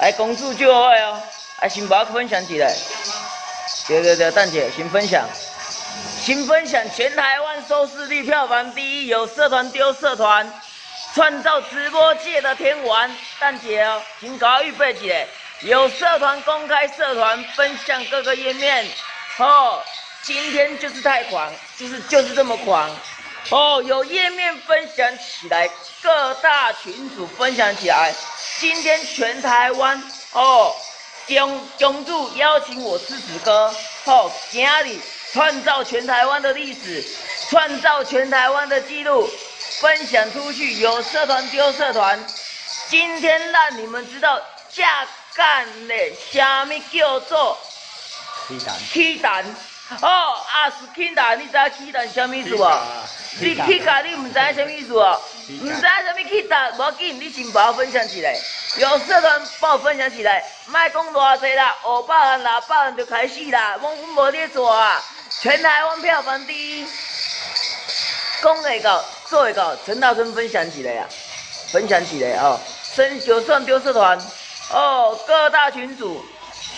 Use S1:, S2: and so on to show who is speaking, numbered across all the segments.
S1: 來公主就好哦，啊，先把我分享起來。對對對，蛋姐先分享，先分享全台灣收視率票房第一，有社團丟社團，創造直播界的天王。蛋姐哦，請搞預備起來，有社團公開社團分享各個頁面，哦，今天就是太狂，就是這麼狂。哦，有頁面分享起來，各大群組分享起來。今天全台灣哦，公主邀請我吃屎哥，哦，今日創造全台灣的歷史，創造全台灣的紀錄，分享出去，有社團丟社團。今天讓你們知道正港的啥物叫做
S2: 起蛋，
S1: 起蛋。哦，啊是起蛋，你知影起蛋啥物意思無？你起價你毋知影啥物意思無？毋知影啥物起蛋，無要緊，你先把我分享起來。有社團幫我分享起來，莫講偌濟啦，500人、600人就開始啦，阮無咧做啊！全台灣票房第一，講會到，做會到，陳大春分享起來啊，分享起來哦，生有社團丟社團，哦，各大群組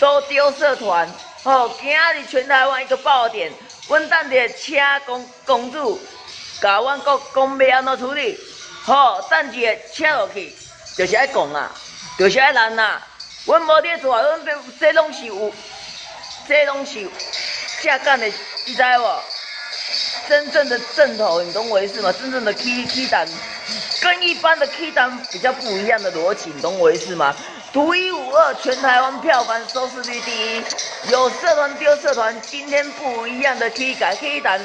S1: 都丟社團。哦，今日全台灣一個爆點，阮等下請公主，共阮講講欲按怎處理。好，等一下請落去，就是愛講啊，就是愛難啊。阮無咧做，阮這攏是有，這攏是正港的，你知無？真正的正頭，你懂我意思嗎？真正的起蛋，跟一般的起蛋比較不一樣的邏輯，你懂我意思嗎？獨一無二，全台灣票房收視率第一，有社團丟社團，今天不一樣的起改起蛋，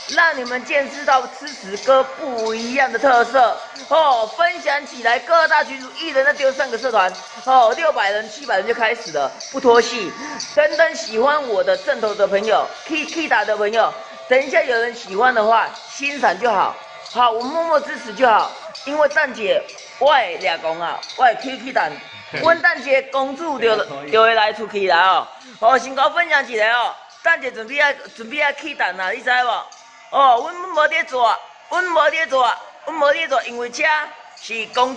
S1: 讓你們見識到吃屎哥不一樣的特色哦！分享起來，各大群組一人在丟三個社團哦，600人、700人就開始了，不拖戲。等等，喜歡我的正頭的朋友，起起打的朋友，等一下有人喜歡的話，欣賞就好，好，我默默支持就好。因為蛋姐我會掠講啊，我會起起蛋。阮等一下公主就會來出去啦哦！哦，先共我分享一下哦。等下準備愛起蛋啦，你知無？哦，阮無佇做，阮無佇做，阮無佇做，因為這是公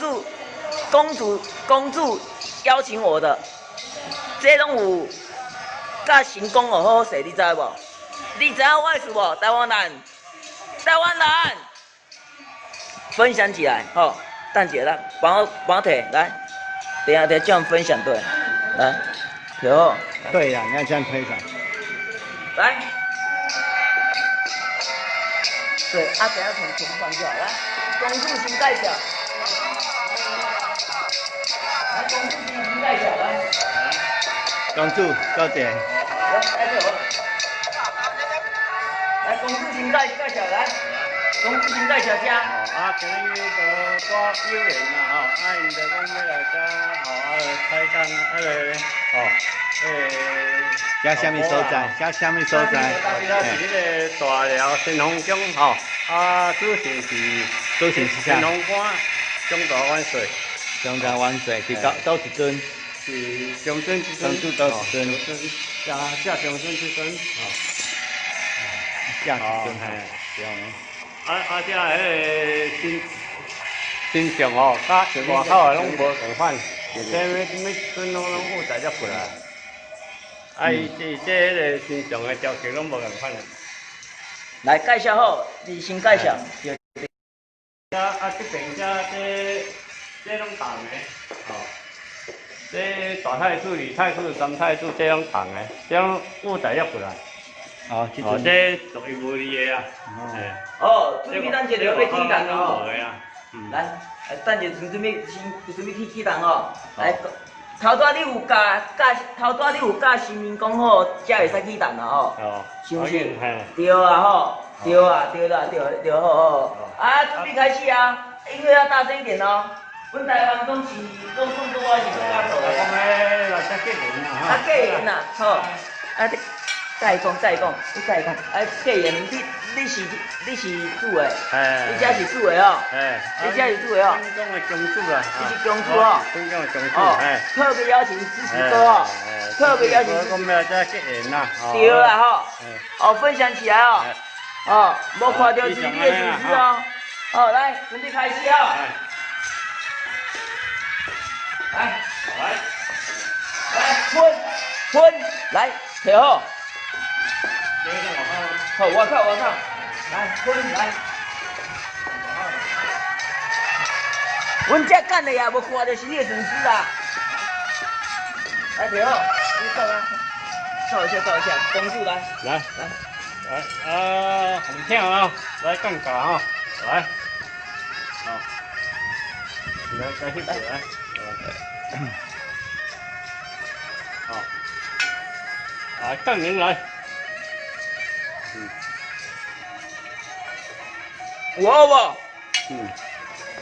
S1: 主邀請我的，這攏有佮神講哦，好好勢，你知無？你知影我意思無？台灣人，台灣人，分享起來，吼，等一下來，幫我提來。等下，等下這樣分享對，來，有。
S2: 對呀，你要這樣分享。
S1: 來，對，啊，等下從前放就好，來，公主先介紹。來，公主先介紹來。
S2: 公主，小姐。
S1: 來，來這來，公主先介紹來。公主先介紹遮。
S3: 啊，今日就帶友人啦吼，啊，𪜶就講欲來遮吼，啊，開講彼个吼，彼个。
S2: 遮啥物所在？遮啥物所在？
S3: 遮是彼个大寮先鋒宮吼，啊，主神是
S2: 主神是啥？
S3: 先鋒官，中大元帥。
S2: 中大元帥佇佗佗一尊？
S3: 是將軍這尊。
S2: 將軍佗一尊？
S3: 遮遮將軍這尊吼。
S2: 遮一尊
S3: 嘿。
S2: 對。
S3: 啊啊！遮彼个神像吼，佮外口的攏無仝款，這物物尊攏有材料過來。啊，伊這彼个神像的雕刻攏無仝款的。
S1: 來介紹好，你先介紹。
S3: 遮啊，這邊遮這攏銅的，吼。這大太子、二太子、三太子，這攏銅的，這攏有材料過來。
S2: 哦，這
S3: 哦，這獨一無二的啊。
S1: 哦，準備等一下就欲起蛋哦。來，等下準備先準備去起蛋哦。來，頭拄你有教教，頭拄你有教新民講好，才會使起蛋啦吼。
S3: 哦。
S1: 是毋是？對啊吼，對啊，對啦，對對好好。啊，準備開始啊！音樂要大聲一點哦。阮台灣講是講講講我是做家做的。
S3: 講咧來遮結緣啦。
S1: 啊，結緣啦，好。啊，再講再講，你再講，啊，結緣，你是主的，你這是主的哦，你這是主的哦，
S3: 本宮的公主啦，
S1: 你是公主哦，
S3: 本宮的公主，
S1: 特別邀請支持哥哦，特別邀請支持。
S3: 講欲遮結緣啦，
S1: 對啦吼，哦，分享起來哦，哦，無看著是你的損失哦，好，來，準備開始哦，來，
S3: 來。
S1: 來，噴噴，來，提好。好，外口外口，來噴來。阮這幹的也無看著是你的損失啊！來，提好，你照啊，照一下，照一下，幫助來。
S3: 來
S1: 來
S3: 來啊，紅聽啊，來尷尬哈，來，好，來來翕來，好，來杠鈴來，嗯，
S1: 有好無？
S3: 嗯，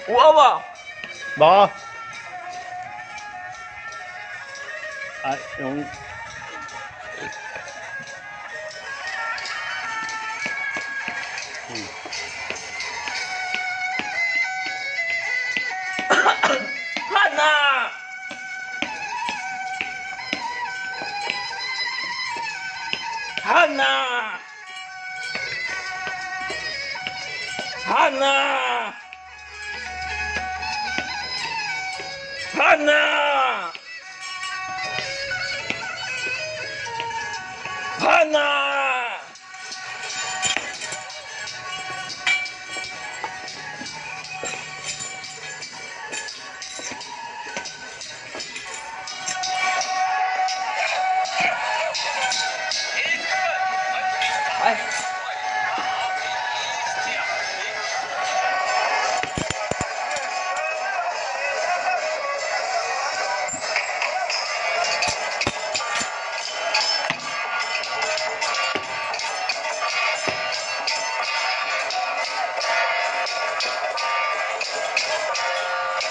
S1: 有好無？
S2: 無。
S3: 啊，用。嗯。
S1: 汗呐！汗呐！汗呐！汗呐！汗呐！來。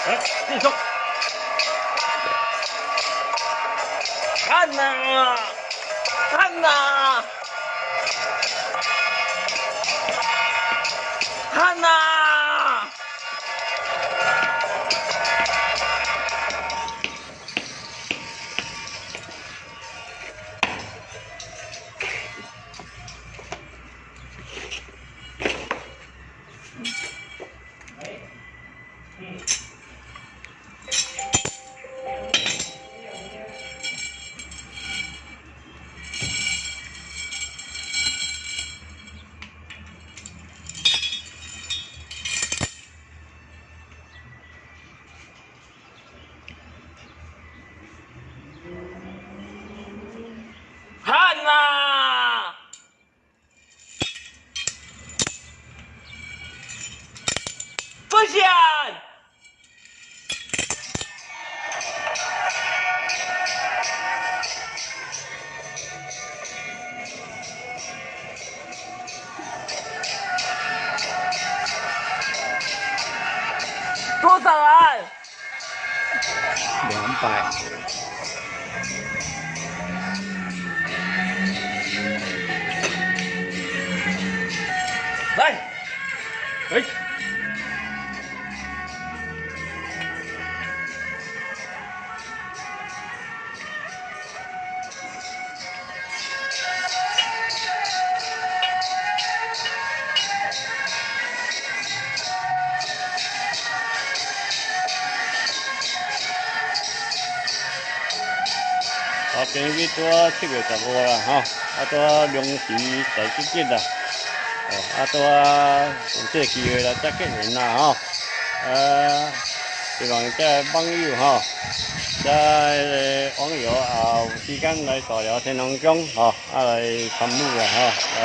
S3: 來，繼續。
S1: 汗呐！汗呐！汗呐！汗呐！不想。多少人？200。來，
S3: 哎。啊，今日拄仔7月15啦，吼，啊拄仔龍時大吉日啦，哦，啊拄仔有這個機會來遮結緣啦，吼，啊，希望這網友吼，這个網友也有時間來大寮天后宮，吼，啊來參與啦，吼，來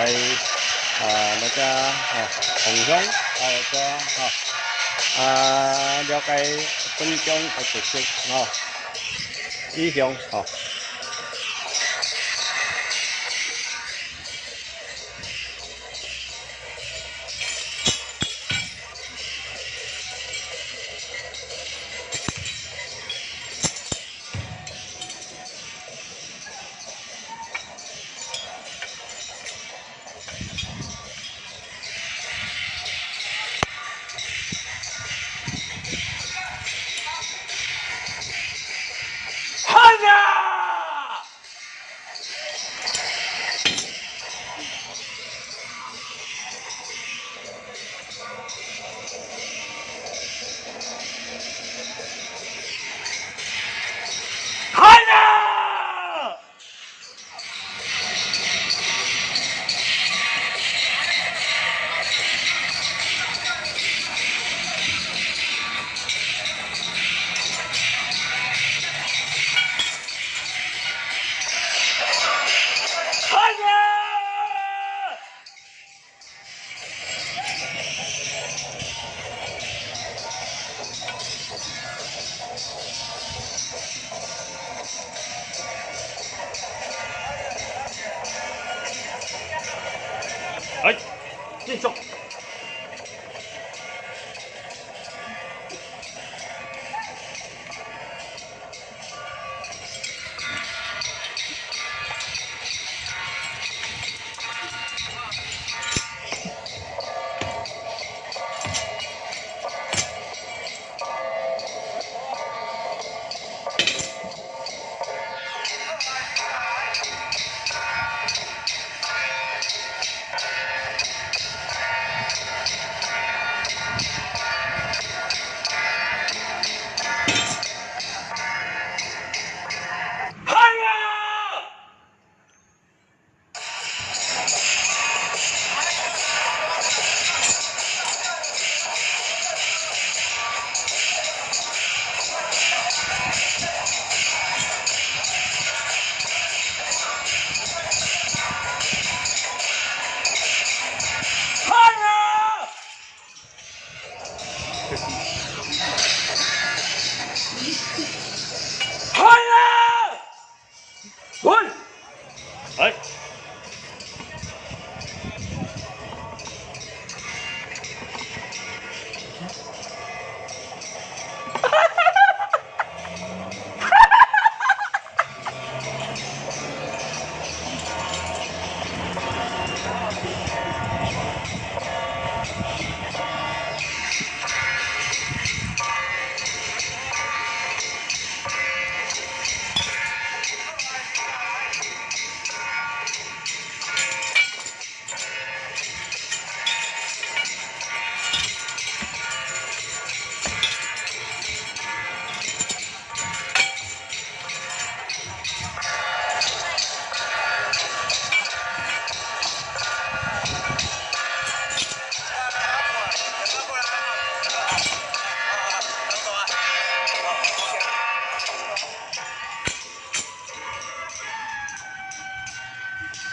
S3: 啊來遮吼奉香，啊來遮吼，啊了解本宮的特色，吼，以上，吼。
S1: 汗呐！喊啊！滚！
S3: 哎。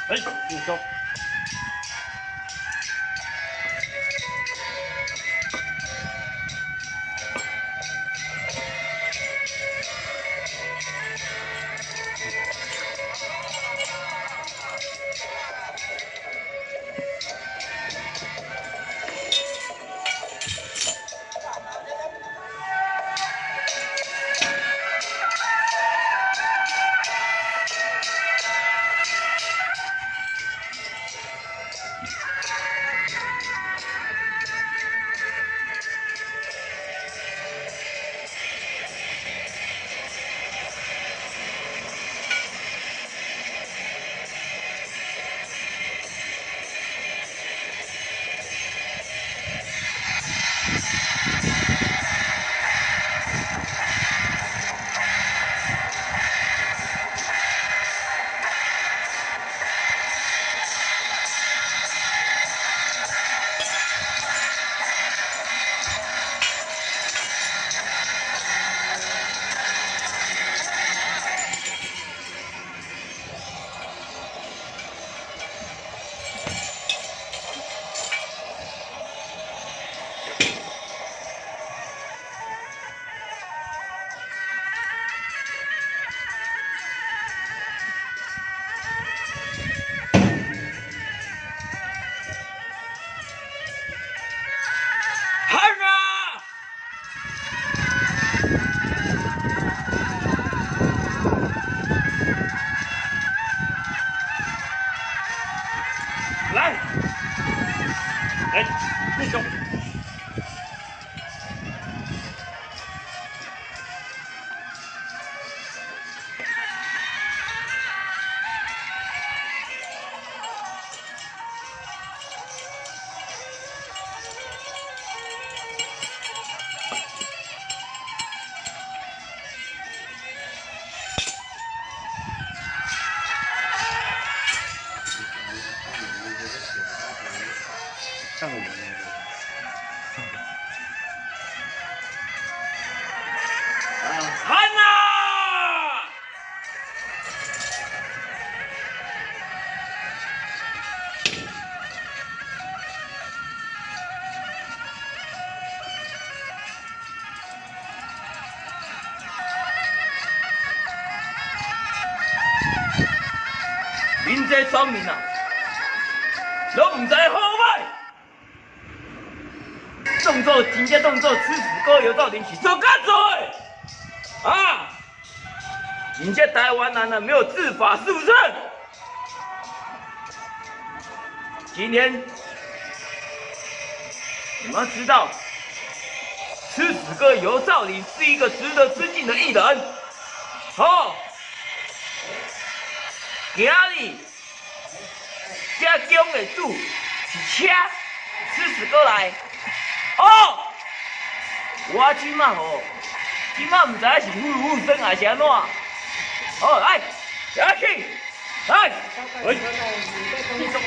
S3: 哎，你说。
S1: 喊啊！
S3: 来，哎，你说。
S1: 喊啊！恁這村民啊，攏毋知好歹，動作真正當做吃屎哥劉兆林是做甲做的，啊！真正台灣人啊，沒有執法是不是？今天你們知道，吃屎哥尤少林是一個值得尊敬的藝人。好，今日這宮的主是車吃屎哥來。哦，我這馬吼，這馬毋知影是虎虎生還是按怎。好，來，下去，來，
S3: 哎，你说。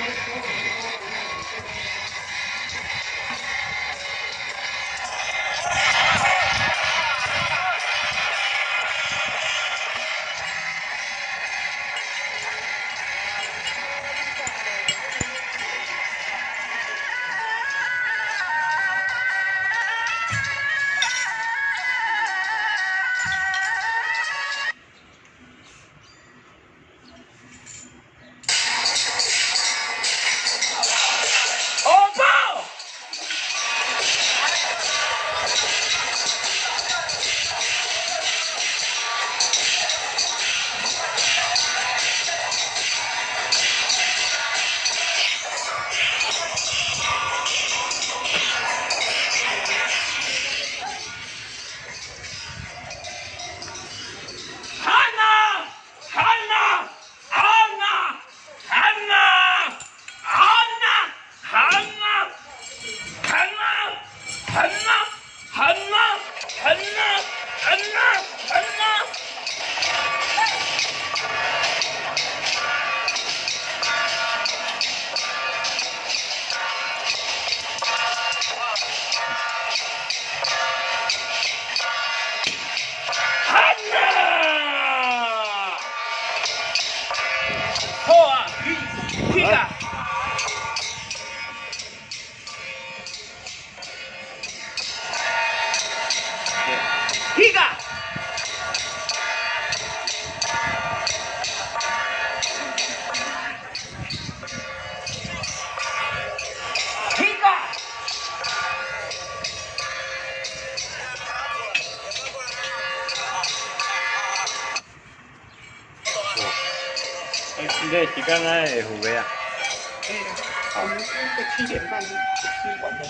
S1: 疼啊！疼啊！疼啊！疼啊！好啊，去去啊！去啊！去啊！
S3: 欸，你这时间咱会赴袂啊？
S4: 可以啊，我们是7点半吃完的。